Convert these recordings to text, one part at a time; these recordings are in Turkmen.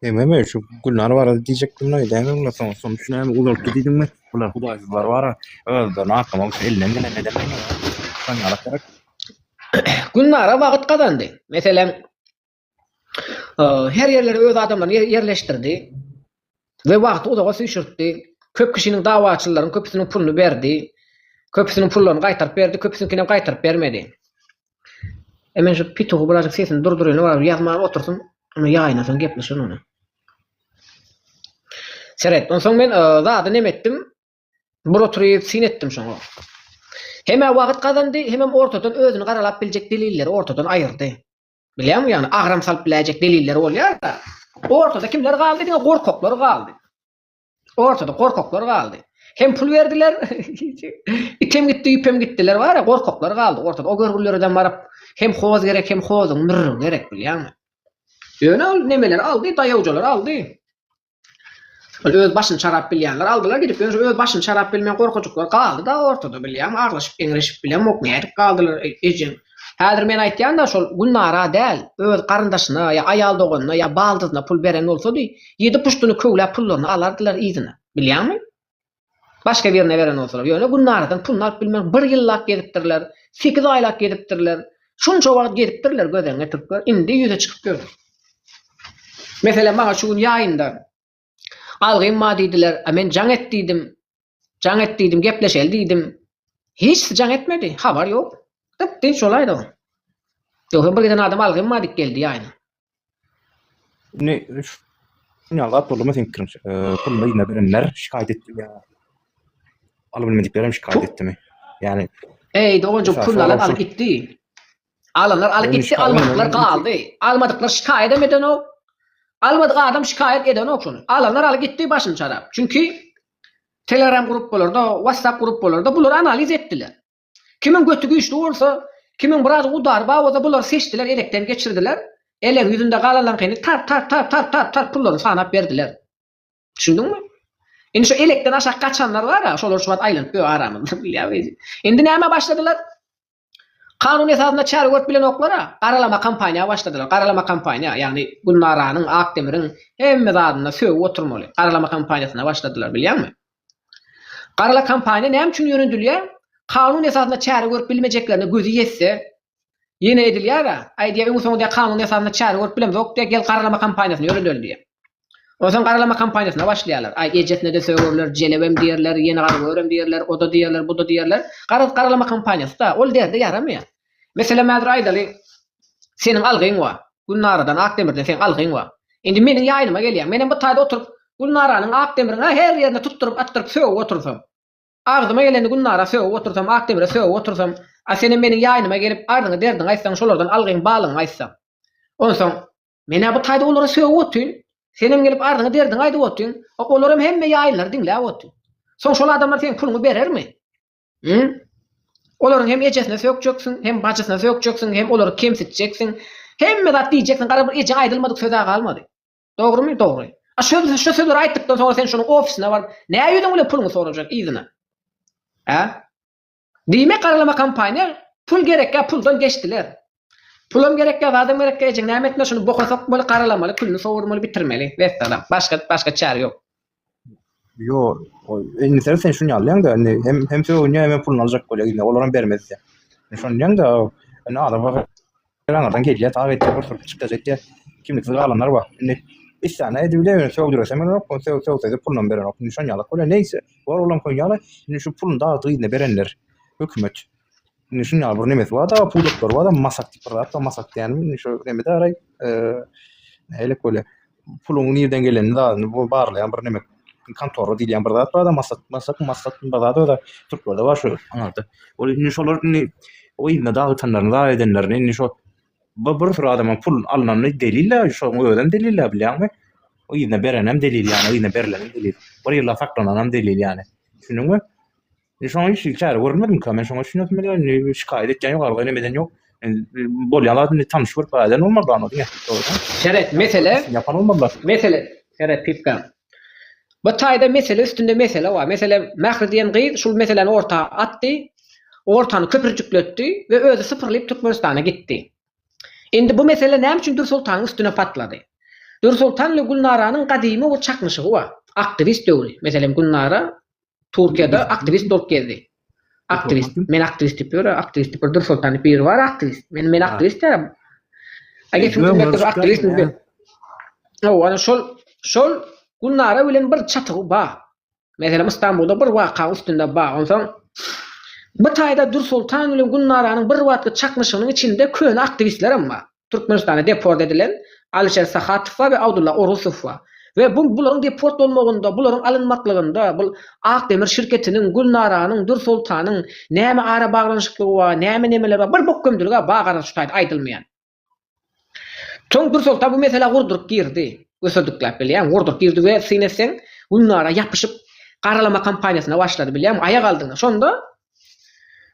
Dememe şu Gülnar barada diýjekdim da däme bular soň sonuç näme uzaltdy diýdiňmi? Bular hudaýsyzlar bara özlerini aklamak üçin elinden gelenini ederler. Şoňa gerek. Gülnara wagt gazandy. Meselem, her ýerlere öz adamlaryny ýerleşdirdi we wagty uzaga süýşürtdi. Köp kişiniň dawaçylaryň köpüsiniň puluny berdi. Köpüsiniň pullaryny gaýtaryp berdi, köpüsiniňkinem gaýtaryp bermedi. E men şu pitugy birazjyk sesini durduraýyn, bar ýazman otursyn, onda ýaýyndan soň gepleşerin ony. Seret, onsoň men zady neme etdim? Bir oturyp syn etdim şoňa. Hem-ä wagt gazandy, hemem ortadan özüni garalap biljek delilleri ortadan aýyrdy. Bilýäňmi, ýagny agram salyp biläýjek delilleri bolýar-da. Ortada kimler galdy? Diňe gorkaklar galdy. Ortada gorkaklar galdy. Hem pul berdiler, item gitdi, ýüpem gitdiler bar-a, gorkaklar galdy ortada. O görgülilerden baryp hem hoz gerek, hem hozuň mürrügi gerek bilýäňmi? Ýöne ol nemeleri aldy, daýawjalary aldy. Ol öz başyny çarap bilýänler aldylar gidip, ýöne öz başyny çarap bilmeýän gorkajyklar galdy-da ortada bilýäňmi, aglaşyp, eňreşip bilemok, nädip galdylar ejeň. Häzir men aýtýan-da şol Gülnara däl, öz garyndaşyna ýa aýal doganyna ýa baldyzyna pul beren bolsady, ýedi puştuny köwläp pullaryny alardylar yzyna. Bilýäňmi? Başga birine beren bolsalar. Ýöne Gülnaradan puluny alyp bilmän bir ýyllap gezipdirler, sekiz aýlap gezipdirler. Şunça wagt gezipdirler gözeňňe türkler, indi ýüze çykyp ýör. Meselem maňa şu gün ýaýynda algym bar diýdiler, a men jaň et diýdim. Jaň et diýdim, gepleşeli diýdim. Hiçsi jaň etmedi, habar ýok. Dyp-dynç bolaýdy. Ýogsa bir giden adam algym bar diýip geldi ýaýyna. Indi şuny zat boldumy seň pikiriňçe? Puluny yzyna berenler şikaýat etdimi ýa alybilmedikler hem şikaýat etdimi? Ýagny Eý doganjyk puluny alan alyp gitdi. Alanlar alyp gitdi, almadyklar galdy. Almadyklar şikaýat hem edenok. Almadyk adam şikaýat edenok şony. Alanlar alyp gitdi başyny çarap. Çünki Telegram gruppalarda, WhatsApp gruppalarda bulary analiz etdiler. Kimiň göti güýçli bolsa, kimiň biraz udary bar bolsa bulary seçdiler, elekden geçirdiler. Elegiň ýüzünde galanlaryňkyny tarp tarp tarp tarp tarp tarp pullaryny sanap berdiler. Düşündiňmi? Indi şu elekden aşak gaçanlar bar-a, şolar şu wagt aýlanyp ýör aramyzda bilýäňmi? Indi nämä başladylar? Kanun esasynda çäre görüp bilenoklar-a, garalama kampaniýa başladylar. Garalama kampaniýa, ýagny Gülnaranyň, Akdemiriň hemme zadyna sögüp oturmaly. Garalama kampaniýasyna başladylar, bilýäňmi? Garala kampaniýa näme üçin ýöredilýär? Kanun esasynda çäre görüp bilmejeklerine gözi ýetse, ýene edilýär-ä, aýdýar öňi-soňy diýýär kanun esasynda çäre görüp bilemzok diýýär, gel garalama kampaniýasyny ýöredeli diýýär. Onsoň garalama kampaniýasyna başlaýarlar. Aý, ejesine-de sögerler, jelebem diýerler, ýene garagörem diýerler, o-da diýerler, bu-da diýerler. Garaz, garalama kampaniýasy-da, ol derde ýaramaýar. Meselem, häzir aýdaly, seniň algyň bar. Gülnaradan, Akdemirden seň algyň bar. Indi meniň ýaýlyma gelýäň. Menem bu taýda oturyp, Gülnaranyň, Akdemiriň-ä her ýerine tutduryp, atdyryp sögüp otursam. Agzyma geleni Gülnara sögüp otursam, Akdemire sögüp otursam, a senem meniň ýaýlyma gelip, arzyňy-derdiňi aýtsaň, şolardan algyň, balyňy aýtsaň. Onsoň, Men-ä bu taýda olara sögüp otyryn, senem gelip arzyňy-derdiňi aýdyp otyryn, a olaram hemme ýaýynlary diňläp otyr. Soň şol adamlar seň puluňy berermi? Hü? Olaryň hem ejesine sökjeksiň, hem bajysyna sökjeksiň, hem olary kemsitjeksiň. Hemme zat diýjeksiň, gara bir ejeňe aýdylmadyk söz-ä galmady. Dogrumy? Dogry. A şo şo sözleri aýtdykdan soňra sen şonuň ofisine baryp, nä ýüzüň bilen puluňy sorajak yzyna? Hä? Diýmek garalama kampaniýa pul gerekýä puldan geçdiler. Pulam gerekýä zadam gerekýä ejeň näme etmeli şuny boka sokmaly garalamaly külüni sowurmaly bitirmeli wessalam başga başga çäre ýok. Ýo indi sen sen şuny alýaňda indi hem hem sögünýä hem puluny aljak bolýa indi olaram bermez diýä. Şony diýeňde indi adam Aňyrdan gelýär, tag etýär, bir sürü çykdajy etýär. Kimliksiz galanlar bar. Indi isläne edibilýär, ýöne sögdüresem gelenok, sög sögsede pulunam berenok. Indi şon ýalak bolýar. Neýse, bor olam şon ýaly. Indi şu puluny dagy yzyna berenler hökümet. Indi şun ýaly bir nemesi bar da, pudaklary bar da, masak diýip bir zat bar, masak diýýänim indi şu neme daraý, nähili bolýar. Puluň nirden gelenini zadyny bu barlaýan bir neme kontora diýilýän bir zat bar-da, masak, masak, masak bir zat bar-da, türklerde bar şu aňyrda. Ol indi şolar indi o yzyna dagytanlaryny, zat edenlerini indi şo bir, bir sürü adamyň pul alnanyny delil-ä, şoň özem delil-ä bilýäňmi? O yzyna berenem delil ýany, yzyna berlenem delil. Bir ýyllap saklananam delil ýany. Düşündiňmi? Indi şoňa hiç hili çäre görülmedimika? Men şoňa düşünesim gelýär. Indi şikaýat etýän ýok, alga neme eden ýok. Indi bolýan zat indi tanyş görüp eden bolmaly ony diňe. Dogry. Seret, mesele Ýapan bolmalylar. Mesele, seret Pipka. Bu taýda mesele üstünde mesele bar. Meselem, Mähri diýen gyz şul meseläni orta atdy, ortany köpürjikletdi we özi sypyrylyp Türkmenistana gitdi. Indi bu mesele näme üçin Dürsoltanyň üstüne patlady? Dürsoltan bilen Gülnaranyň gadymy bir çaknyşygy bar. Aktiwist döwri. Meselem, Gülnara Türkiýede aktiwist bolup gezdi. Aktiwist. Men aktiwist diýip ýör, aktiwist diýip bir Dürsoltan diýip biri bar aktiwist. Men men aktiwist diýýär. A gepiň jümmekde bir aktiwist diýip. Hawa, ana şol şol Gülnara bilen bir çatygy bar. Meselem, Istanbulda bir waka üstünde bar. Onsoň bu taýda Dürsoltan bilen Gülnaranyň bir wagtky çaknyşygynyň içinde köne aktiwistlerem bar. Türkmenistana deport edilen Alişer Sahatow bar we Abdulla Orusow bar. We bu bularyň deport bolmagynda, bularyň alynmaklygynda bul Ak demir şirketiniň, Gülnaranyň, Dürsoltanyň näme ara baglanyşyklygy bar, näme nemeler bar, bir bok gömdülig-ä bar garaz şu taýda aýdylmaýan. Soň Dürsoltan bu meselä gurduryp girdi. Götürdikläp bilýäňmi, gurduryp girdi we syn etseň Gülnara ýapyşyp garalama kampaniýasyna başlady bilýäňmi, aýak aldyňa. Şonda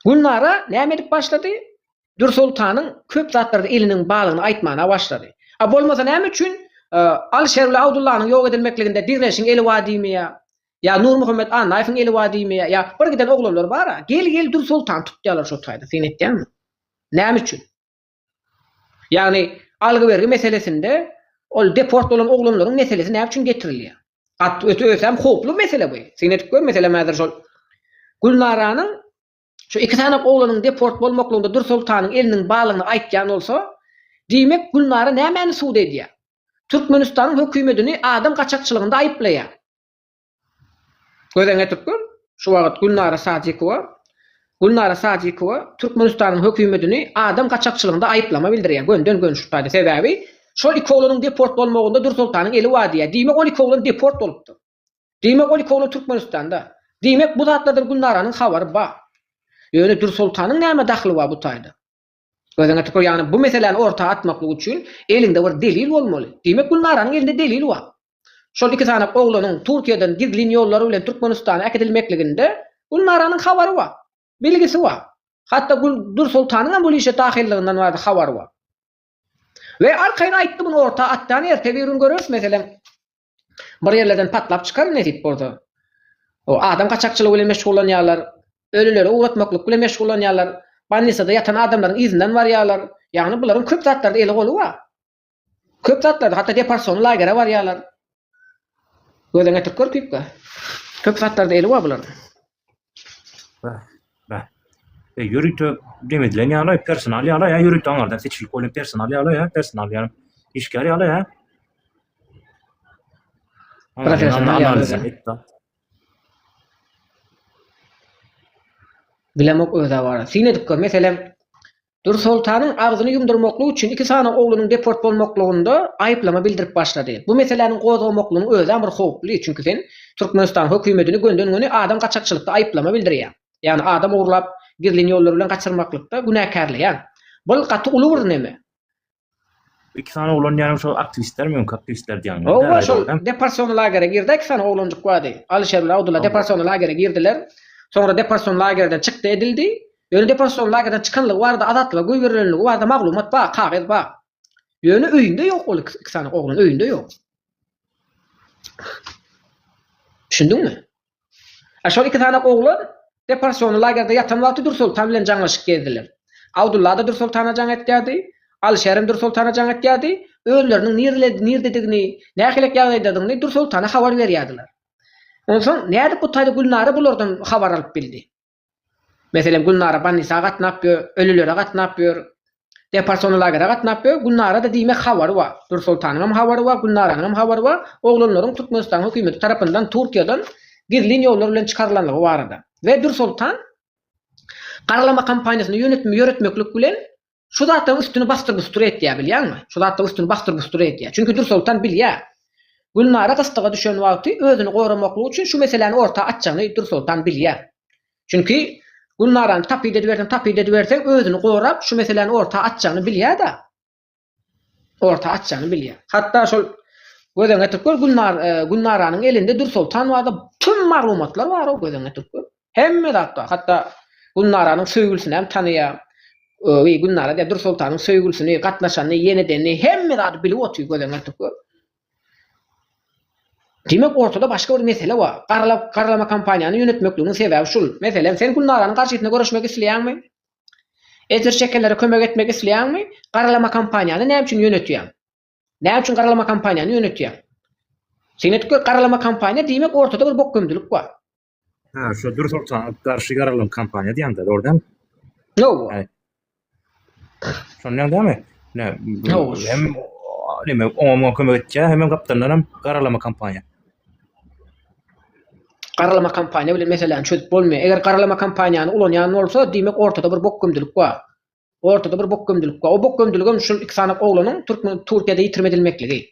Gülnara näme edip başlady? Dürsoltanyň köp zatlarda eliniň barlygyny aýtmana başlady. A bolmasa näme üçin Alyşer bilen Abdullanyň ýok edilmekliginde Direlişiň eli bar diýmeýär? Ýa Nurmuhammet Annaýewiň eli bar diýmeýär? Ýa bir giden oglanlar bar-a, gel-gel Dürsoltany tutýarlar şo taýda, syn etýäňmi? Näme üçin? Ýagny algy-bergi meselesinde ol deport bolan oglanlaryň meselesi näme üçin getirilýär? At öte ösem howply mesele bu. Syn edip gör, meselem häzir şol Gülnaranyň Şu iki sany oglanyň deport bolmaklygynda Dürsoltanyň eliniň barlygyny aýtýan bolsa, diýmek Gülnara nämäni sud edýär? Türkmenistanyň hökümedini adam gaçakçylygynda aýyplaýar. Gözeňe getirip gör, şu wagt Gülnara Sadikowa Gülnara Sadikowa Türkmenistanyň hökümedini adam gaçakçylygynda aýyplama bildirýär, gönden-göni şu taýda. Sebäbi şol iki oglanyň deport bolmagynda Dürsoltanyň eli bar diýýär. Diýmek ol iki oglan deport bolupdyr. Diýmek ol iki oglan Türkmenistanda. Diýmek bu zatlardan Gülnaranyň habary bar. Ýöne Dürsoltanyň näme dahyly bar bu taýda? Gözüňe tükür ýagny bu meseläni orta atmaklyk üçin eliňde bir delil bolmaly. Diýmek Gülnaranyň elinde delil bar. Şol iki sany oglanyň Türkiýeden gizlin ýollar bilen Türkmenistana äkidilmekliginde Gülnaranyň habary bar. Bilgisi bar. Hatda Gül Dürsoltanyňam bul işe dahyllygyndan barada habary bar. We arkaýyn aýtdy muny orta atýan erte bir gün göreris meselem Bir ýerlerden patlap çykar nesip bolsa. O adam gaçakçylygy bilen meşgullanýarlar, ölüleri ugratmaklyk bilen meşgullanýarlar, bolnisada ýatan adamlaryň yzyndan barýarlar. Ýagny bularyň köp zatlarda eli goly bar. Köp zatlarda, hatda deporsion lagere barýarlar. Gözüňe getirip gör pipka. Köp zatlarda eli bar bularyň. Beh, beh. E, ýörite dem edilen ýaly, personal ýaly, ýa ýörite aňardan seçilip goýlan personal ýaly, ýa personal ýaly, işgär ýaly, ýa. Professional ýaly. Bilemok özä bar. Syn edip gör, meselem, Dürsoltanyň agzyny ýumdurmaklyk üçin iki sany oglunyň deport bolmaklygynda aýyplama bildirip başlady. Bu meseläniň gozgamaklygynyň özem bir howply, çünki sen Türkmenistanyň hökümetini gönden-göni adam gaçakçylykda aýyplama bildirýäň. Ýagny adam ogurlap, gizlin ýollar bilen gaçyrmaklykda günäkärleýäň. Bul gaty uly bir neme. Iki sany oglan diýýäniň şol aktiwistlermi öňki aktiwistler diýýäň? Hawa şol deporsion lagere girdi iki sany oglanjyk bardy. Alyşer bilen Abdulla deporsion lagere girdiler. Soňra deporsion lagerden çykdy edildi. Ýöne deporsion lagerden çykanlygy barada azatlyga goýberilenligi barada maglumat bar, kagyz bar. Ýöne öýünde ýok ol iki sany oglan öýünde ýok. Düşündiňmi? A şol iki sany oglan deporsiony lagerde ýatan wagty Dürsoltan bilen jaňlaşyp gezdiler. Abdulla-da Dürsoltana jaň etýärdi, Alyşerem Dürsoltana jaň etýärdi, özleriniň nirdedigini, nähilek ýagdaýdadygyny Dürsoltana habar berýärdiler. Onsoň nädip bu taýda Gülnara bulardan habar alyp bildi? Meselem, Gülnara bolnisa gatnap ýör, ölülere gatnap ýör, deporsiony lagere gatnap ýör. Gülnara-da diýmek habary bar. Dürsoltanyňam habary bar, Gülnaranyňam habary bar. Oglanlaryň Türkmenistanyň hökümeti tarapyndan Türkiýeden gizlin ýollar bilen çykarylanlygy barada. We Dürsoltan garalama kampaniýasyny ýönetme ýöretmeklik bilen Şu zatlaryň üstüni basdyr-busdur etýär, bilýäňmi? Şu zatlaryň üstüni basdyr-busdur etýär. Çünki Dürsoltan bilýär. Gülnara gysdyga düşen wagty özüni goramaklyk üçin şu meseläni orta atjagyny Dürsoltan bilýär. Çünki Gülnarany tapyt ediberseň, tapyt ediberseň özüni gorap şu meseläni orta atjagyny bilýär-de. Orta atjagyny bilýär. Hatda şol göz öňüne getirip gör, Gülnar, Gülnaranyň elinde Dürsoltan barada tüm maglumatlar bar-ow, göz öňüne getirip gör. Hemme zat bar. Hatda Gülnaranyň söýgülisini hem tanaýar. Eý, Gülnara diýýär, Dürsoltanyň söýgülisini, gatnaşanyny, ýene-denini, hemme zady bilip otyr, göz öňüne getirip gör. Diýmek, ortada başga bir mesele bar. Garala, garalama kampaniýany ýönetmekliginiň sebäbi şul. Meselem, sen Gülnaranyň garşysyna göreşmek isleýäňmi? Ejir çekenlere kömek etmek isleýäňmi? Garalama kampaniýany näme üçin ýönetýäň? Näme üçin garalama kampaniýany ýönetýär? Syn edip gör, garalama kampaniýa diýmek ortada bir bokgömdülik bar. Ha, şu Dür Soltan garşy garalama kampaniýa diýende, dogry dälmi? Ýok. Şondan dälmi? Ne, hem neme oňa muňa kömek etýär, hemem gapdalyndan hem garalama kampaniýa. Garalama kampaniýa bilen meseläni çözüp bolmaýar. Eger garalama kampaniýany ulanýan bolsa, diýmek ortada bir bokgömdülik bar. Ortada bir bokgömdülik bar. O bokgömdüligem şul iki sany oglanyň türkmen Türkiýede ýitirim edilmekligi.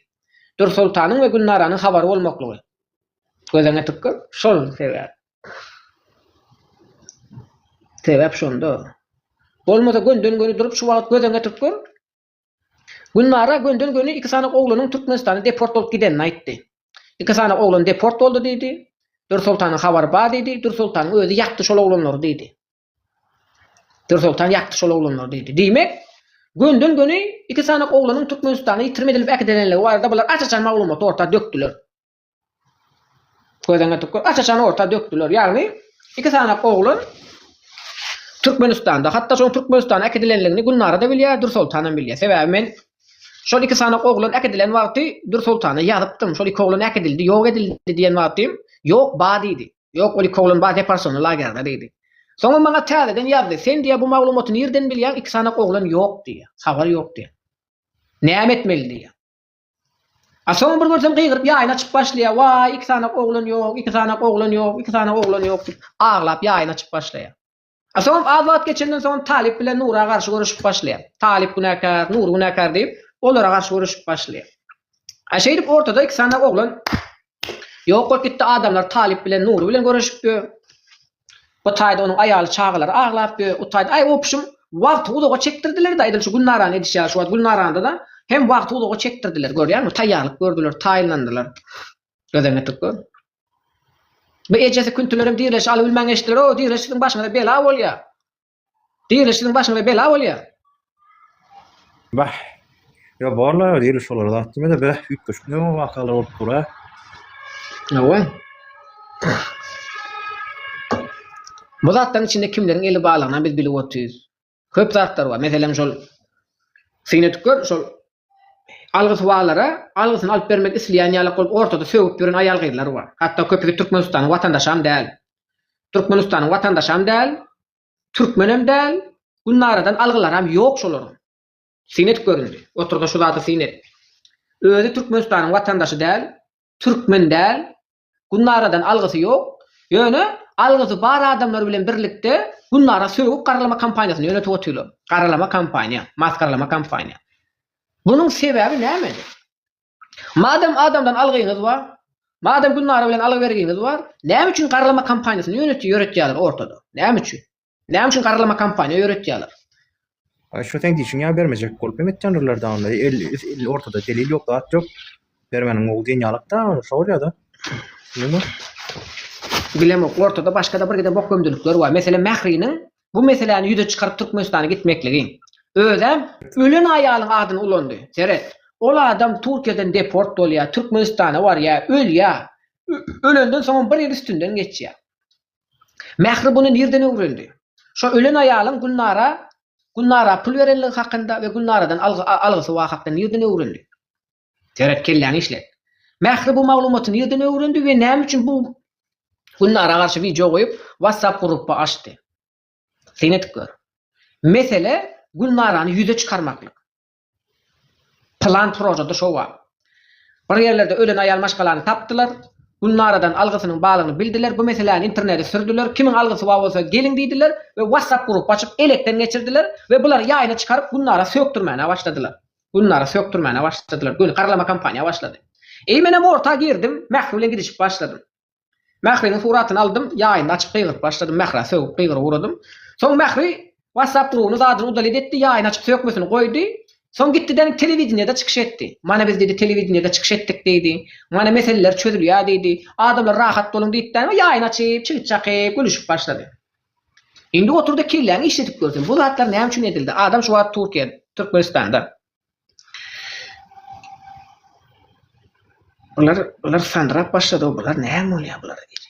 Dürsoltanyň we Gülnaranyň habary bolmaklygy. Gözüňe tık gör. Şol sebäp. Sebäp şonda. Bolmasa gönden göni durup şu wagt gözüňe tık gör. Gülnara gönden göni iki sany oglanyň Türkmenistana deport bolup gidenini aýtdy. Iki sany oglan deport boldy diýdi. Dürsoltanyň habary bar diýdi. Dürsoltanyň özi ýakdy şol oglanlary diýdi. Dürsoltan ýakdy şol oglanlary diýdi. Diýmek, gönden-göni iki sany oglanyň Türkmenistana ýitirim edilip äkidilenligi barada bular aç-açan maglumaty orta dökdüler. Göz öňüne tutup gör, aç-açan orta dökdüler. Ýagny, iki sany oglan Türkmenistanda, hatda şonuň Türkmenistana äkidilenligini Gülnara-da bilýär, Dürsoltanam bilýär. Sebäbi men şol iki sany oglan äkidilen wagty Dürsoltana ýazypdym. Şol iki oglan äkidildi, ýok edildi diýen wagtym, Ýok, ba diýdi. Ýok, ol iki oglan bar deparsonly lagerde diýdi. Soňam maňa täzeden ýazdy, Sen diýýär, bu maglumaty nirden bilýäň, iki sany oglan ýok diýýär, habar ýok diýýär. Näme etmeli diýýär. A soň bir görsem gygyryp ýaýyny açyp başlaýar, Waý, iki sany oglan ýok, iki sany oglan ýok, iki sany oglan ýok diýip, aglap ýaýyny açyp başlaýar. A soňam az wagt geçenden soňam Talyp bilen Nura garşy göreşip başlaýar. Talyp günäkär, Nury günäkär diýip, olara garşy göreşip başlaýar. A şeýdip ortada iki sany oglan ýok bolup gitdi, adamlar Talyp bilen Nury bilen göreşip ýör. Bu taýda onuň aýaly çagalary aglap ýör. O taýda aý opşum wagty uzaga çekdirdiler-de edil şu Gülnarany edişi ýaly şu wagt Gülnaranda-da hem wagty uzaga çekdirdiler görýäňmi taýýarlyk gördüler, taýynlandylar. Göz öňüne getirip gör. Bu ejesi küntülerem diriliş alybilmän geçdiler. O diriliş siziň başyňyza bela bolýa. Diriliş siziň başyňyza bela bolýa. Bah. Ýa borla diriliş bolar zat diýme-de beh üýtgeşik näme wakalar bolup dur-a. Hawa. Bu zatlaryň içinde kimleriň eli barlygyny biz bilip otyrys. Köp zatlar bar. Meselem şol syn edip gör, şol algysy barlara algysyny alyp bermek isleýän ýalak bolup ortada sögüp ýören aýal-gyzlar bar. Hatda köpüsi Türkmenistanyň watandaşam däl. Türkmenistanyň watandaşam däl, türkmenem däl, Gülnaradan algylaram ýok şolaryň. Syn edip gör indi. Otur-da şu zada syn et. Özi Türkmenistanyň watandaşy däl, türkmen däl, Gülnaradan algysy ýok. Ýöne algysy bar adamlar bilen birlikde Gülnara sögüp garalama kampaniýasyny ýönetip otyrlar. Garalama kampaniýa, masgaralama kampaniýa. Bunuň sebäbi nämede? Madam adamdan algyňyz bar, madam Gülnara bilen algy-bergiňiz bar, näme üçin garalama kampaniýasyny ýönetýärler ýöretýärler ortada? Näme üçin? Näme üçin garalama kampaniýa ýöretýärler? Aý şu seň diýşiň ýaly bermejek bolup hem etýändirler da onda el el ortada delil ýok zat ýok bermäniň gowy diýen ýalak da şo bolýada. Bilmedim. Bilemok ortada başgada bir giden bok gömdülikler bar. Meselem Mähriniň bu meseläni ýüze çykaryp Türkmenistana gitmekligi. Özem ölen aýalyň adyny ulandy. Seret. Ol adam Türkiýeden deport bolýar, Türkmenistana barýar, ölýär. Ölenden soňam bir ýyl üstünden geçýär. Mähri buny nirden öwrendi? Şo ölen aýalyň Gülnara Gülnara pul berenligi hakynda we Gülnaradan algysy bar hakda nirden öwrendi? Seret kelläňi işlet. Mähri bu maglumaty nirden öwrendi we näme üçin bu Gülnara garşy wideo goýup WhatsApp gruppa açdy? Syn edip gör. Mesele Gülnarany ýüze çykarmaklyk. Plan projada şo bar. Bir ýerlerde ölen aýal maşgalany tapdylar. Gülnaradan algysynyň barlygyny bildiler. Bu meseläni internete sürdüler. Kimiň algysy bar bolsa geliň diýdiler we WhatsApp gruppa açyp elekden geçirdiler we bulary ýaýyna çykaryp Gülnara sökdürmäne başladylar. Gülnara sökdürmäne başladylar. Göni garalama kampaniýa başlady. Eý menem orta girdim, Mähri bilen gidişip başladym. Mähriniň suratyny aldym, ýaýynda açyp gygyryp başladym, Mährä sögüp gygyryp ugradym. Soň Mähri WhatsApp grubyny zadyny udalit etdi, ýaýyny açyp sökmesini goýdy. Soň gitdi-de telewideniýede çykyş etdi. Mana biz diýdi telewideniýede çykyş etdik diýdi. Mana meseleler çözülýär diýdi. Adamlar rahat boluň diýdi-de ýaýyny açyp, çigit çakyp, gülüşip başlady. Indi otur-da kelläňi işledip gör sen, bu zatlar näme üçin edildi? Adam şu wagt Türkiýede, Türkmenistanda. Bular bular sandyrap başlady bular näme bolýar bulara diýdi.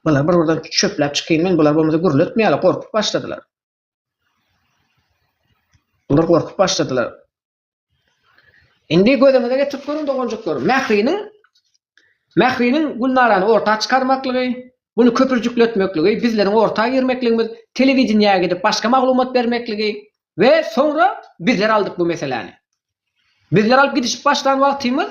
Bular bir birden çöpläp çykyň men bular bolmasa gürletmeýärler gorkup başladylar. Bular gorkup başladylar. Indi gözüňize getirip görüň doganjyklar. Mähriniň Mähriniň Gülnarany orta çykarmaklygy, muny köpürjikletmekligi, bizleriň orta girmekligimiz, telewideniýä gidip başga maglumat bermekligi we soňra bizler aldyk bu meseläni. Bizler alyp gidişip başlan wagtymyz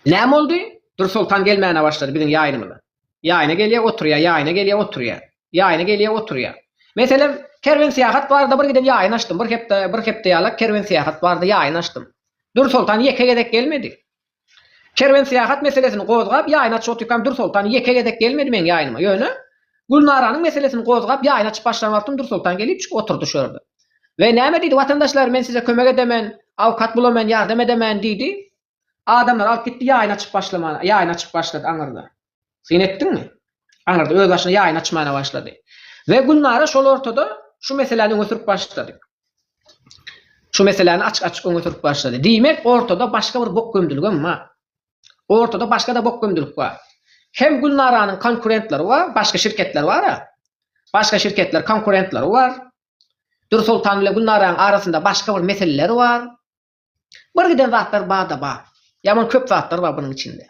näme boldy? Dürsoltan gelmäne başlady biziň ýaýnymyza. Ýaýyna gelýär, oturýar, ýaýyna gelýär, oturýar. Ýaýyna gelýär, oturýar. Meselem, kerwen syýahat barada bir giden ýaýyn açdym. Bir hepde, bir hepde ýalak kerwen syýahat barada ýaýyn açdym. Dürsoltan ýeke gezek gelmedi. Kerwen syýahat meselesini gozgap ýaýyn açyp otyrkam Dürsoltan ýeke gezek gelmedi meň ýaýynyma. Ýöne Gülnaranyň meselesini gozgap ýaýyn açyp başlan wagtym Dürsoltan gelip çykyp oturdy şu ýerde. We näme diýdi, Watandaşlar men size kömek edemen, awkat bulamen, ýardam edemen diýdi. Adamlary alyp gitdi ýaýyn açyp başlamana, ýaýyn açyp başlady aňyrda. Syn etdiňmi? Aňyrda öz başyna ýaýyn açmana başlady. We Gülnara şol ortada şu meseläni öňe sürüp başlady. Şu meseläni açyk-açyk öňe sürüp başlady. Diýmek, ortada başga bir bok gömdüligem bar. Ortada başga-da bok gömdülik bar. Hem Gülnaranyň konkurentleri bar, başga şirketler bar-a. Başga şirketler konkurentleri bar. Dürsoltan bilen Gülnaranyň arasynda başga bir meseleler bar. Bir giden zatlar bar-da bar. Ýaman köp zatlar bar bunuň içinde.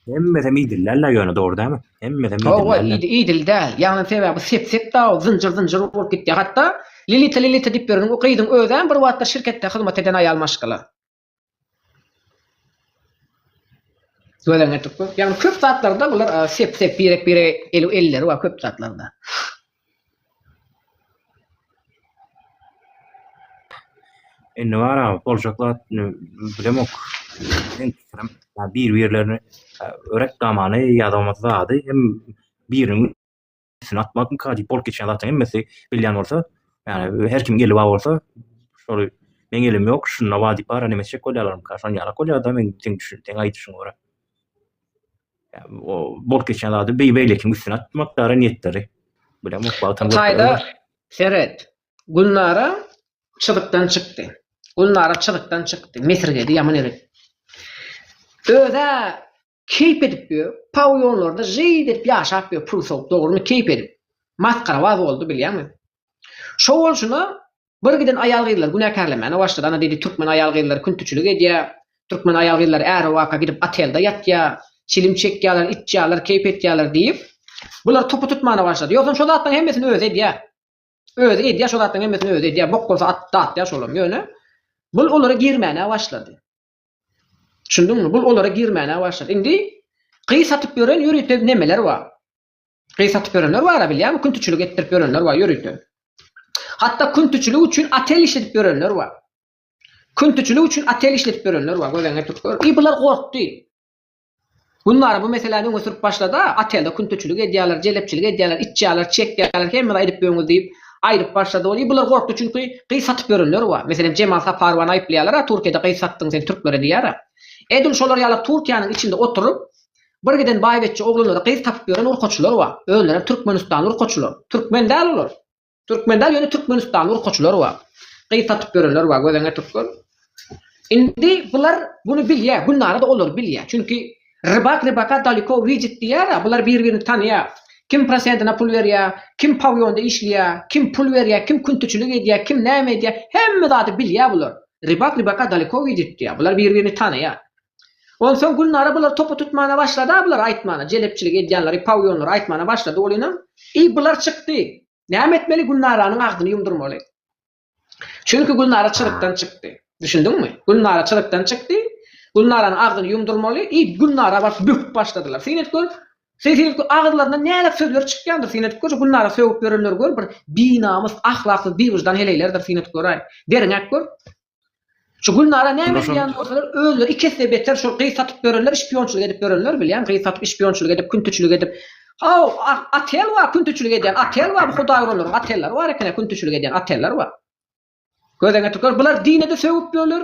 Hemmesem idil däl-le ýöne dogry dälmi? Hemmesem idil Hawa, däl-le. idil däl. Ýagny sebäbi sep-sep da zynjyr-zynjyr bolup gitýär. Hatda Lilita Lilita diýip ýören o gyzyň özem bir wagtlar şirketde hyzmat eden aýal maşgala. Göz öňüne getirip gör. Ýagny köp zatlarda bular sep-sep birek-birege el elleri bar köp zatlarda. Indi bar aga boljak zat bilemok. Men pikirim bir-birlerini örek damany ýa-da bolmasa zady hem biriniň üstüne atmakmyka diýip bolup geçýän zatlaryň hemmesi bilýän bolsa, ýagny her kimiň eli bar bolsa, şol meň elim ýok, şunda bar diýip bara neme etjek bolýarlarmyka, şon ýalak bolýar-da meň seň seň aýdyşyňa görä. O bolup geçýän zady beýlekiň üstüne atmak dara niýetleri. Bilemok wagtam Hytaýda seret. Gülnara çyzykdan çykdy. Gülnara çyzykdan çykdy. Mesirgedi ýaman erbet. Özä keýp edip ýör. Pawýonlarda žeýt edip ýaşap ýör pul sowup dogrymy keýp edip. Masgarabaz boldy bilýäňmi? Şo bolşuna Bir giden aýal-gyzlary günäkärlemäne başlady. Ana diýdi, türkmen aýal-gyzlary küntüçilik edýär. Türkmen aýal-gyzlary äri waka gidip otelde ýatýar. Çilim çekýärler, içýärler, keýp etýärler diýip, bular topa tutmana başlady. Ýogsam şo zatlaryň hemmesini özi edýär. Özi edýär, şo zatlaryň hemmesini özi edýär. Bok bolsa at datýar şolam. Ýöne bul olara girmäne başlady. Düşündiňmi? Bul olara girmäne başlady. Indi gyz satyp ýören ýörite nemeler bar. Gyz satyp ýörenler bar-a bilýäňmi, küntüçilik etdirip ýörenler bar ýörite. Hatda küntüçilik üçin otel işledip ýörenler bar. Küntüçilik üçin otel işledip ýörenler bar, göz öňüne getirip gör. I bular gorkdy. Gülnara bu meseläni öňe sürüp başlady-a, otelde küntüçilik edýärler, jelepçilik edýärler, içýärler, çekýärler, hemme zat edip ýörüňiz diýip, aýdyp başlady ol. I bular gorkdy, çünki gyz satyp ýörenler bar. Meselem, Jemal Saparowany aýyplaýarlar-a, Türkiýede gyz satdyň sen türklere diýýär-ä. Edil şolar ýaly Türkiýäniň içinde oturyp, Bir giden baýbetçi oglanlara gyz tapyp ýören urkaçylar bar. Özlerem türkmenistanly urkaçylar. Türkmen däl olar. Türkmen däl ýöne türkmenistanly urkaçylar bar. Gyz satyp ýörenler bar gözeňe türkmen. Indi bular buny bilýär. Gülnara-da olary bilýär. Çünki rybak rybaka daliko widit diýýär-ä. Bular bir-birini tanaýar. Kim prosentine pul berýär, kim pawýonda işleýär, kim pul berýär, kim küntüçilik edýär, kim näme edýär, hemme zady bilýär bular. Rybak rybaka daliko widit diýýär. Bular bir-birini tanaýar. Onsoň Gülnara bulary topa tutmana başlady-a bulary aýtmana, jelepçilik edýänleri, pawýonlary aýtmana başlady welinem, i bular çykdy. Näme etmeli Gülnaranyň agzyny ýumdurmaly. Çünki Gülnara çyzykdan çykdy. Düşündiňmi? Gülnara çyzykdan çykdy. Gülnaranyň agzyny ýumdurmaly. I Gülnara baryp böküp başladylar. Syn edip gör. Sen syn edip gör, agyzlaryndan nälet sözler çykýandyr, syn edip gör, şu Gülnara sögüp ýörenleri gör, bir binamys, ahlaksyz, biwyždan heleýlerdir, syn edip göräý. Derňäp gör. Şu Gülnara näme edýän bolsalar özleri iki esse beter şol gyz satyp ýörenler şpionçylyk edip ýörenler bilýäň gyz satyp şpionçylyk edip küntüçilik edip haw otel bar küntüçilik edýän otel bar bu hudaýuranlaryň otelleri bar ekenä küntüçilik edýän oteller bar gözeňe tükür bular dinede sögüp ýörler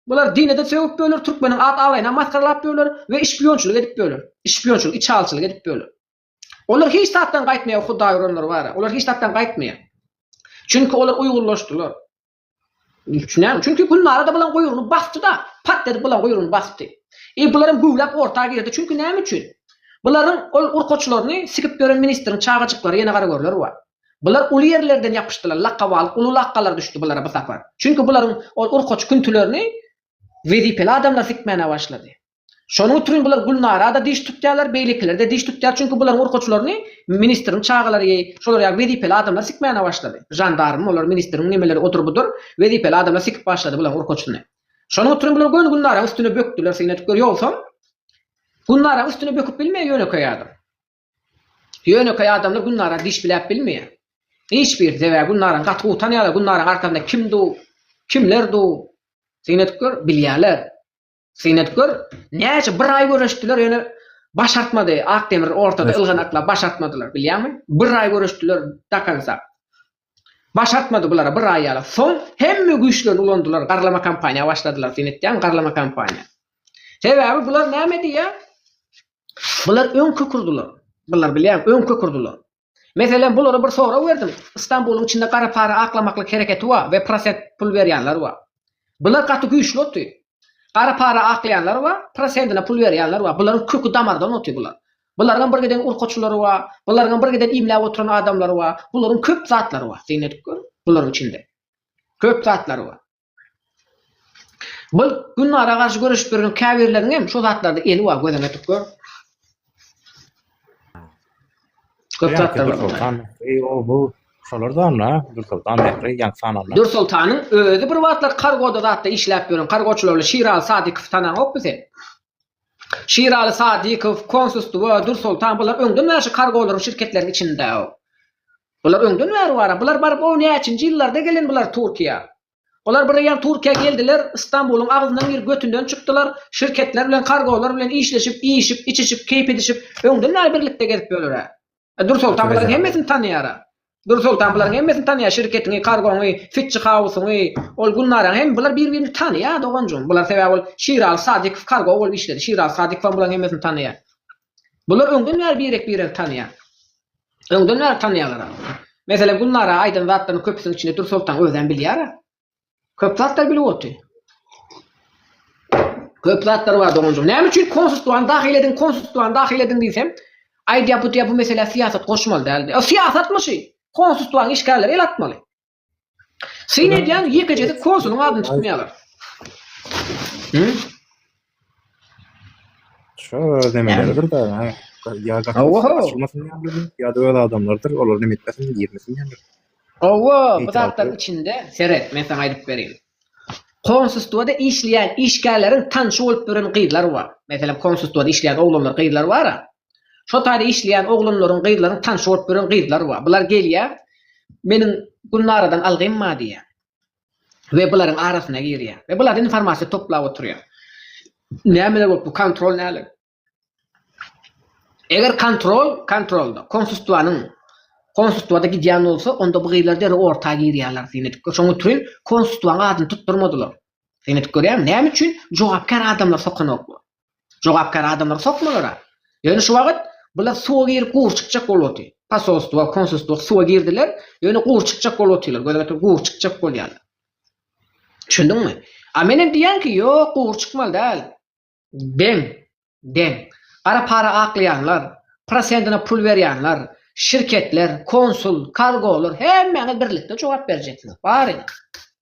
bular dinede sögüp ýörler türkmeniň at abraýynam masgaralap ýörler we şpionçylyk edip ýörler şpionçylyk içalyçylyk edip ýörler olar hiç zatdan gaýtmaýar hudaýuranlar bar olar hiç zatdan gaýtmaýar çünki olar uýgunlaşdylar Näme? Çünki Gülnara-da bulaň guýrugyny basdy-da, pat edip bulaň guýrugyny basdy. E, bularam güwläp orta girdi. Çünki näme üçin? Bularyň ol urkaçylaryny sikip ýören ministriň çagajyklary ýene garagörler bar. Bular uly ýerlerden ýapyşdylar, lakga balyk, uly lakgalar düşdi bulara bu sapar. Çünki bularyň ol urkaçy küntülerini. Wezipeli adamlar sikmäne başlady. Şonuň üçin bular Gülnara-da diş tutýarlar, beýlekiler-de diş tutýar, çünki bularyň urkaçylaryny ministriň çagalary, şolar ýaly wezipeli adamlar sikmäne başlady. Žandarm, olar ministriň nemeleri odur-budur, wezipeli adamlar sikip başlady bularyň urkaçyny. Şonuň üçin bular göni Gülnaraň üstüne bökdüler, syn edip gör, ýogsam Gülnaraň üstüne böküp bilmeýär ýönekeý adam. Ýönekeý adamlar Gülnara diş biläp bilmeýär. Hiç bir, sebäbi Gülnarany gaty gowy tanýarlar, Gülnaraň arkasynda kim dur, kimler dur, syn edip gör, bilýärler. Syn edip gör, näçe bir aý göreşdiler, ýöne başartmady. Akdemir ortada ylganaklap başartmadylar, bilýäňmi? Bir aý göreşdiler dakansa. Başartmady bulara bir aý ýaly. Soň hemme güýçlerini ulandylar, garlama kampaniýa başladylar, syn etýäňmi, garlama kampaniýa. Sebäbi bular näme diýýär? Bular öň kökürdiler. Bular bilýäňmi, öň kökürdiler. Meselem, bulara bir sorag berdim. Istanbulyň içinde gara para aklamaklyk hereketi bar we prosent pul berýänler bar. Bular gaty güýçli oty. Gara para aklaýanlar bar, prosentine pul berýänler bar. Bularyň köki damardan oty bular. Bularyňam bir giden urkaçylary bar, bularyňam bir giden iýmläp oturan adamlary bar. Bularyň köp zatlary bar. Syn edip gör, bularyň içinde. Köp zatlary bar. Bu Gülnara garşy göreşip ýören käbirleriniň hem şo zatlarda eli bar, gözüňe tutup gör. Köp zatlar bar. Dürsoltan, eý o bu şolar da onda, Dürsoltan Mähri ýaňky sananlar. Dürsoltanyň özi bir wagtlar kargoda zatda işläp ýören kargoçylar bilen Şiraly Sadykowy tanaňokmy sen? Şiraly Sadykow, Konsulstwo, Dürsoltan bular öňden bäri şu kargolaryň şirketleriň içinde. Bular öňden bäri bar. Bular baryp o näçinji ýyllarda gelen bular Türkiýä. Olar bir eýýäm Türkiýä geldiler, Istanbulyň agzyndan girip götünden çykdylar, şirketler bilen kargolar bilen işleşip, iýişip, içişip, keýp edişip, öňden bäri birlikde gezip ýörler-ä. Dürsoltan bularyň hemmesini tanaýar-a. Dürsoltan bularyň hemmesini tanaýar, şirketiňi, kargoňy, fitçi hausyňy, ol Gülnaraň hem bular bir-birini tanaýar doganjygym. Bular sebäbi ol Şiraly Sadykow kargo bolup işledi. Şiraly Sadykowam bularyň hemmesini tanaýar. Bular öňden bäri birek-biregi tanaýar. Öňden bäri tanaýarlar. Meselem, Gülnara aýdan zatlarynyň köpüsiniň içinde Dürsoltan özem bilýär-ä. Köp zatlar bilip otyr. Köp zatlar bar doganjygym. Näme üçin konsulstwany dahyl ediň, konsulstwany dahyl ediň diýsem, aýdýar bu diýýär bu meselä syýasat goşmaly däl diýýär. Syýasatmy şy? Konsulstwanyň işgärleri el atmaly. Syn edýän ýekejesi konsulyň adyny tutmaýarlar. Hı? Şu öz nemeleridir da. Ýa açylmasyn ýa-da öz adamlarydyr, olar neme etmesin, girmesin ýaly. Hawa, bu zatlaryň içinde seret, men saňa aýdyp bereýin. Konsulstwada işleýän işgärleriň tanşy bolup ýören gyzlar bar. Meselem, konsulstwada işleýän oglanlar, gyzlar bar-a. Şo taýda işleýän oglanlaryň, gyzlaryň tanşy bolup ýören gyzlar bar. Bular gelýär, meniň Gülnaradan algym bar diýýär. We bularyň arasyna girýär. We bulardan informasiýa toplap oturýar. Nämeler bolup bu kontrol näle? Eger kontrol, kontrolda, konsulstwanyň konsulstwada gidýän bolsa, onda bu gyzlar derrew orta girýärler, syn edip gör. Şonuň üçin konsulstwanyň adyny tutdurmadylar. Syn edip görýäňmi? Näme üçin? Jogapkär adamlar sokanoklar. Jogapkär adamlary sokmalara. Ýöne şu wagt bular suwa girip gury çykjak bolup otyr. Posolstwo, konsulstwo suwa girdiler, ýöne gury çykjak bolup otyrlar. Göz getir gury çykjak bolýarlar. Düşündiňmi? A menem diýýän ki, ýok, gury çykmaly däl. Deň, deň. Gara para aklaýanlar, prosentine pul berýänler, şirketler, konsul, kargolar hemmäňiz birlikde jogap berjeksiňiz. Baryňyz.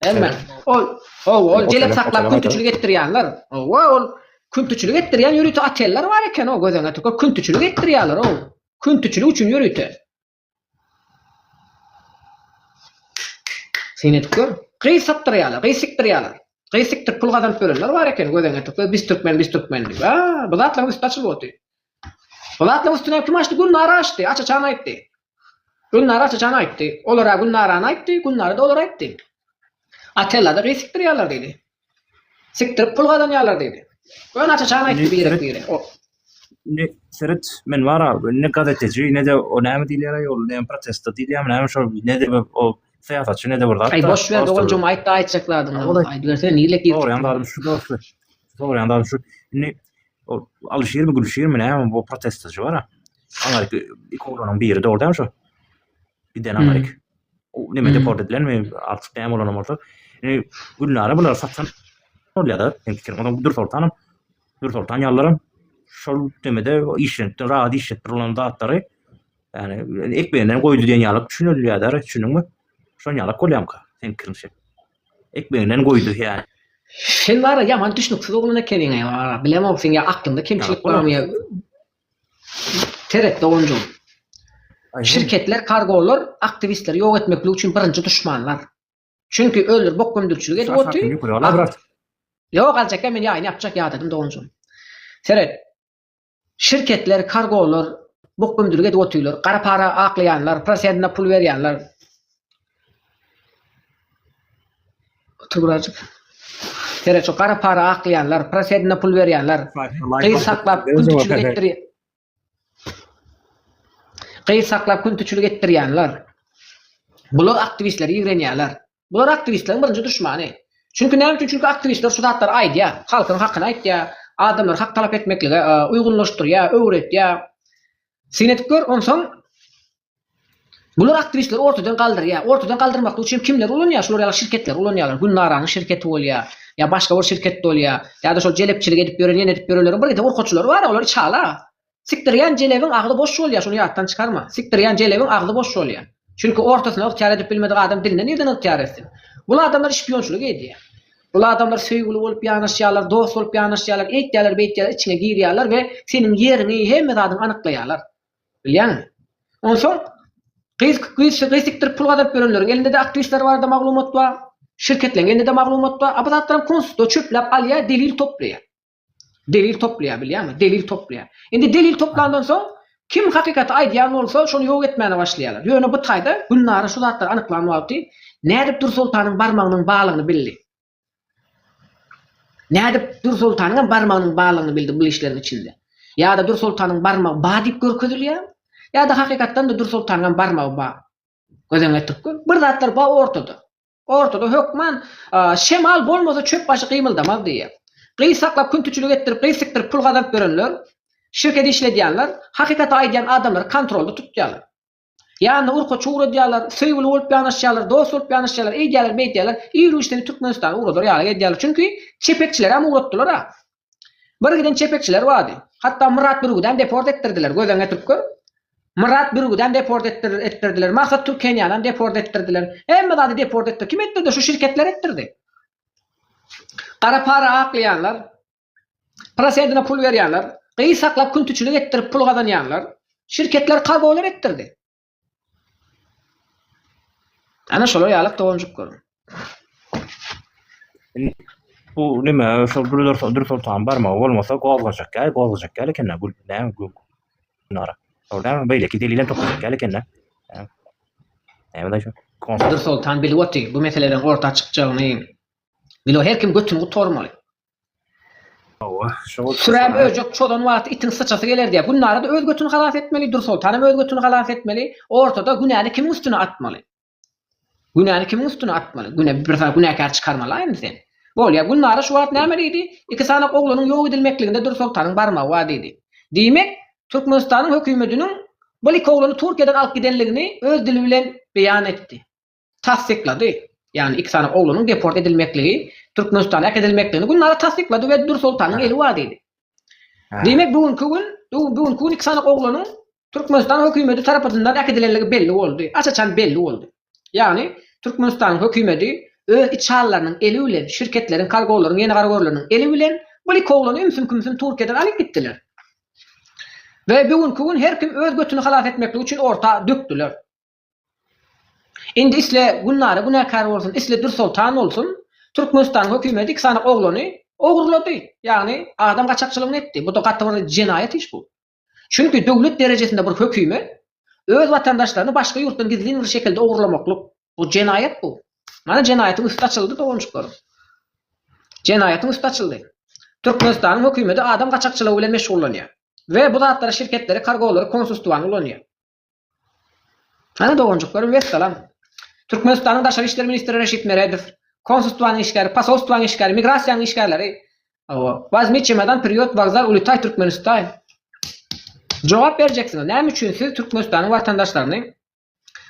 Hemme. Ol, hawa, ol jelep saklap küntiçilik etdirýänler. Hawa, ol küntiçilik etdirýän ýörite oteller bar eken, o gözeňe tükür küntiçilik etdirýärler, o. Küntiçilik üçin ýörite. Syn edip gör. Gyz satdyrýarlar, gyz sikdirýärler. Gyz sikdirip pul gazanyp ýörenler bar eken, gözeňe tükür, biz türkmen, biz türkmen diýip. A, bu zatlaryň üsti açylyp otyr. Bu zatlaryň üstüne kim açdy? Gülnara açdy, aç-açan aýtdy. Gülnara aç-açan aýtdy. Olar-a Gülnarany aýtdy, Gülnara-da olary aýtdy. Otellerde gyz sikdirýärler diýdi. Sikdirip pul gazanýarlar diýdi. Ýöne aç-açan aýtdy birek-birek. O. Indi seret, men bar-a, ne gazeteji, ne-de o näme diýilýär-aý, ol näme protestde diýilýärmi, näme şol, ne-de o syýasatçy, ne-de bir zat. Aý boş ber doganjygym aýt-da aýtjak zadyňy. Aýdybersene nirek girip. Soraýan zadym şu dosty. Soraýan zadym şu. Indi Ol Alyşirmi, Gülşirmi näme bu protestçi bar-a. Aňaryk iki oglanyň biri dogry dälmi şo? Giden aňaryk. O neme deport edilenmi artyk näme bolanam bolsa. Indi Gülnara bulary satsan bolýar-da, meň pikirim. Onsoň Dürsoltanam, Dürsoltan ýalylaram şol nemede işlenip, rahat işlenip durulan zatlary ýani ekmeginden goýdy diýen ýaly düşünilýär-dä, düşündiňmi? Şon ýalak bolýarmyka seň pikiriňçe? Ekmeginden goýdy ýani. Sen bara ýaman düşnüksiz oglan ekeniň-eý bara. Bilemok seň ýa aklyňda kemçilik barmy ýa Seret doganjygym. Şirketler, kargolar aktiwistleri ýok etmeklik üçin birinji duşmanlar. Çünki özleri bok gömdürçilik edip otyr. Ýok aljak men ýaýyny ýapjak ýadadym doganjygym. Seret. Şirketler, kargolar bok gömdürlik edip otyrlar. Gara para aklaýanlar, prosentine pul berýänler. Otur birazjyk. Seret şu gara para aklaýanlar, prosentine pul berýänler. Gyz saklap küntüçilik etdirýän. Gyz saklap küntüçilik etdirýänler. Bular aktiwistleri ýigrenýärler. Bular aktiwistleriň birinji duşmany. Çünki näme üçin? Çünki aktiwistler şu zatlary aýdýar. Halkyň hakyny aýtýar. Adamlary hak talap etmeklige uýgunlaşdyrýar, öwretýär. Syn edip gör, onsoň bular aktiwistleri ortadan galdyrýar. Ortadan galdyrmaklyk üçin kimleri ulanýar? Şular ýaly şirketleri ulanýarlar. Gülnaranyň şirketi bolýar, ýa başga bir şirket bolýar, ýa-da şol jelepçilik edip ýören, ýene edip ýörenleriň bir giden urkaçylary bar, olar içala. Sikdirýän jelebiň agzy boş bolýar, şuny ýatdan çykarma. Sikdirýän jelebiň agzy boş bolýar. Çünki ortasyna ygtyýar edip bilmedik adam diline nirden ygtyýar etsin? Bul adamlar şpionçylyk edýär. Bul adamlar söýgüli bolup ýanaşýarlar, dost bolup ýanaşýarlar, eýtýärler, beýtýärler, içiňe girýärler we seniň ýeriňi, hemme zadyňy anyklaýarlar. Bilýäňmi? Onsoň gyz gyz gyz sikdirip pul gazanyp ýörenleriň elinde-de aktiwistler barada maglumat bar, şirketleriň elinde-de maglumat bar. A bu zatlaram konsulstwo çöpläp alýar, delil toplaýar. Delil toplaýar bilýäňmi? Delil toplaýar. Indi delil toplandan soň kim hakykaty aýdýan bolsa şony ýok etmäne başlaýarlar. Ýöne bu taýda Gülnara şu zatlary anyklan wagty nädip Dürsoltanyň barmagynyň barlygyny bildi. Nädip Dürsoltanyň hem barmagynyň barlygyny bildi bu işleriň içinde. Ýa-da Dürsoltanyň barmagy bar diýip görkezilýär, ýa-da hakykatdan-da Dürsoltanyň hem barmagy bar. Göz öňüne getirip gör. Bir zatlar bar ortada. Ortada hökman şemal bolmasa çöp başy gymyldamaz diýýär. Gyz saklap küntüçilik etdirip gyz sikdirip pul gazanyp ýörenler, şirket işledýänler hakykaty aýdýan adamlary kontrolda tutýarlar. Ýanyna urkaçy ugradýarlar, söýgüli bolup ýanaşýarlar, dost bolup ýanaşýarlar, eýdýärler beýdýärler, ir-güýç seni Türkmenistana ugradar ýaly edýärler. Çünki çepekçilerem ugratdylar-a. Bir giden çepekçiler bardy. Hatda Myrat Bürgüdem deport etdirdiler. Göz öňüne getirip gör. Myrat Bürgüdem deport etdirdiler. Maksat Türkenýanam deport etdirdiler. Hemme zady deport etdi. Kim etdirdi? Şu şirketler etdirdi. Gara para aklaýanlar, prosentine pul berýänler, gyz saklap küntüçilik etdirip pul gazanýanlar, şirketler kargolar etdirdi. Ana şolar ýalyk doganjyklarym. Bu neme şol bir Dürsoltan barmagy bolmasa gozgajak ýaly gozgajak ýaly ekende gül näme gül nara. Şol näme beýleki delilem topajak ýaly ekende. Näme daýy şu? Dürsoltan bilip otyr bu meseleleriň orta çykjagyny. Bilo her kim götüni gutarmaly. Hawa, şo Sürä möjek çozan wagty itiň syçasy geler diýýär. Gülnara-da öz götüni halas etmeli, Dürsoltanam öz götüni halas etmeli. Ortada günäni kimiň üstüne atmaly? Günäni kimiň üstüne atmaly? Güne bir sany günäkär çykarmaly-a indi sen. Bolýa, Gülnara şu wagt näme diýdi? Iki sany oglanyň ýok edilmekliginde Dürsoltanyň barmagy bar diýdi. Diýmek, Türkmenistanyň hökümetiniň bul iki oglany Türkiýeden alyp gidenligini öz dili bilen beýan etdi. tassyklady. Ýagny iki sany oglunyň deport edilmekligi, Türkmenistana äkidilmekligini Gülnara tassyklady we Dürsoltanyň eli bar diýdi. Diýmek bu günki gün, bu günki gün iki sany oglanyň Türkmenistan hökümeti tarapyndan äkidilenligi belli boldy. Aç-açan belli boldy. Ýagny Türkmenistanyň hökümeti öz içalylarynyň eli bilen, şirketleriň, kargolaryň, ýene garagörleriniň eli bilen bu iki oglany ümsüm-kümsüm Türkiýeden alyp gitdiler. We bu günki gün her kim öz götüni halas etmeklik üçin orta dökdüler. Indi isle Gülnara günäkär bolsun, isle Dürsoltan bolsun, Türkmenistanyň hökümeti iki sany oglany ogurlady. Ýagny adam gaçakçylygyny etdi. Bu-da gaty bir jenaýat iş bu. Çünki döwlet derejesinde bir hökümet öz watandaşlaryny başga ýurtdan gizlin bir şekilde ogurlamaklyk, bu jenaýat bu. Mana jenaýatyň üsti açyldy doganjyklarym. Jenaýatyň üsti açyldy. Türkmenistanyň hökümeti adam gaçakçylygy bilen meşgullanýar. We bu zatlara şirketleri, kargolary, konsulstwany ulanýar. Hany doganjyklarym wessalam. Türkmenistanyň daşary işler ministri Reşit Meredow, konsulstwanyň işgäri, posolstwanyň işgäri, migrasiýanyň işgärleri Hawa, Wazmi çemodan priýot wokzal uletaý Türkmenistaý. Jogap berjeksiňiz, näme üçin siz Türkmenistanyň watandaşlaryny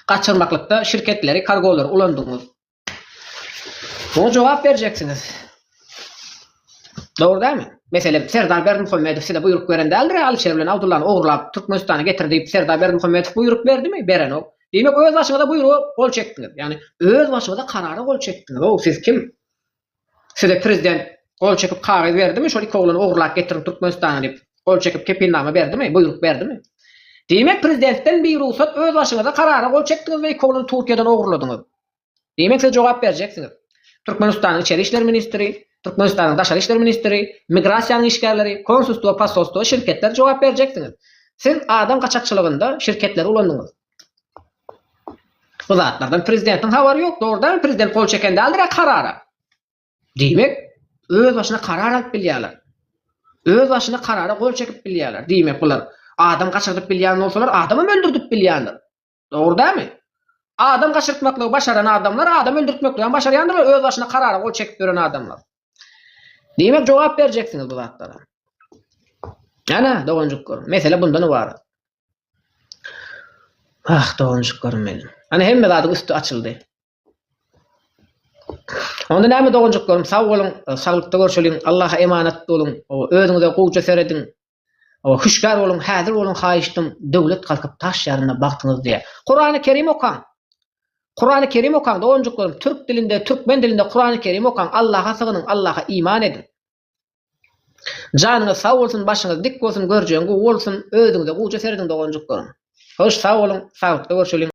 gaçyrmaklykda şirketleri, kargolary ulandyňyz? Muňa jogap berjeksiňiz. Dogry dälmi? Meselem, Serdar Berdimuhamedow size buýruk beren däldir-ä Alyşir bilen Abdullany ogurlap Türkmenistana getir diýip Serdar Berdimuhamedow buýruk berdimi? Berenok. Diýmek öz başyňyza buýruga gol çekdiňiz. Ýagny öz başyňyza karara gol çekdiňiz. Ow, siz kim? Size prezident gol çekip kagyz berdimi, şol iki oglany ogurlap getiriň Türkmenistana diýip, gol çekip kepilnama berdimi, buýruk berdimi? Diýmek prezidentden birugsat öz başyňyza karara gol çekdiňiz we iki oglany Türkiýeden ogurladyňyz. Diýmek siz jogap berjeksiňiz. Türkmenistanyň içeri işler ministri, Türkmenistanyň daşary işler ministri, migrasiýanyň işgärleri, konsulstwo, posolstwo, şirketler jogap berjeksiňiz. Siz adam gaçakçylygynda şirketleri ulandyňyz. Bu zatlardan prezidentiň habary ýok. Dogry dälmi prezident gol çeken däldir-ä karara. Diýmek, öz başyna karar alyp bilýärler. Öz başyna karara gol çekip bilýärler. Diýmek bular adam gaçyrdyp bilýän bolsalar, adamam öldürdip bilýändir. Dogry dälmi? Adam gaçyrtmaklygy başaran adamlar adam öldürtmekligi hem başarýandyrlar, öz başyna karara gol çekip ýören adamlar. Diýmek, jogap berjeksiňiz bu zatlara. Ana, doganjyklarym, mesele bundan ybarat. Ah, doganjyklarym meniň. Ana hemme zadyň üsti açyldy. Onda näme doganjyklarym, sag boluň, saglykda görşeliň, Allaha emanat boluň, özüňize gowja serediň. Hüşgär boluň, häzir boluň haýyşdym, döwlet galkyp daş ýarynda bagtyňyz diýe. Kurany Kerim okaň. Kurany Kerim okaň doganjyklarym, türk dilinde, türkmen dilinde Kurany Kerim okaň, Allaha sygynyň, Allaha iman ediň. Janyňyz sag bolsun, başyňyz dik bolsun, görjegiň gowy bolsun, özüňize gowja serediň doganjyklarym. Hoş sag boluň, saglykda görşeliň.